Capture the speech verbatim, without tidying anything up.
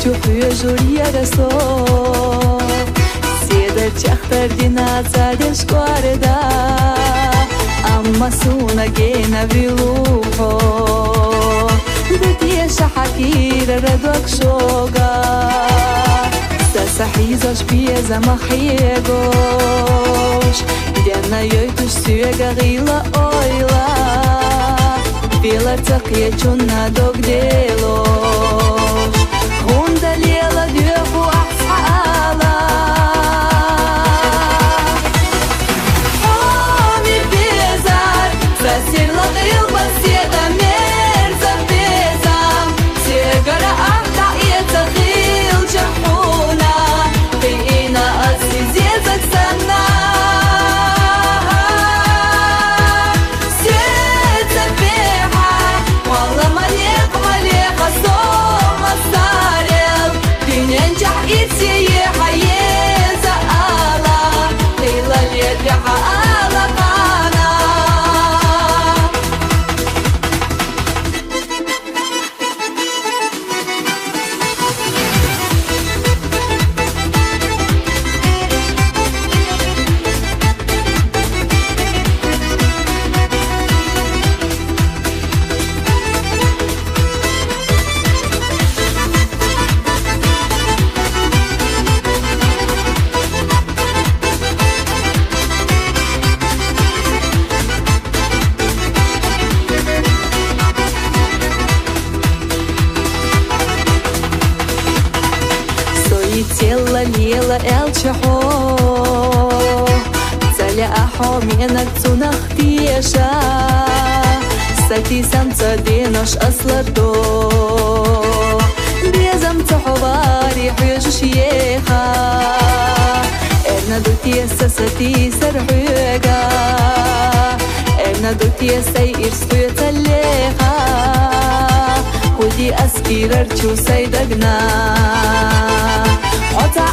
Чухуьжур яра со, седар чехтар дина цадеш кварда, амма суна гена вилухо. Дутеша хакира радвак шога, са сахизаш беза махьегош, дена йойтуш сюега гила ойла. Белар цакъе чунна догдело. Гьунда лела духу ахсала. Хьоми безар, сасирла къилба седа мерза безам. Сегара ахта эца хил чахуна. Къина аси зезак санна. Сецабехьа, валла, малек, малека, сома сарел, динен чахь ирсие хьаеза ала, хила летехьа ала кана. Сои целла лела элчахьо, цаля ахьо менак цунах теша, сати самца денош аслардо. Безам цоховари хьуьжуш еха, эрна дутеса сати сархьуьга. Эрна дутесай ирс хьуьца леха, худи аскирар чу сай дагна. Оца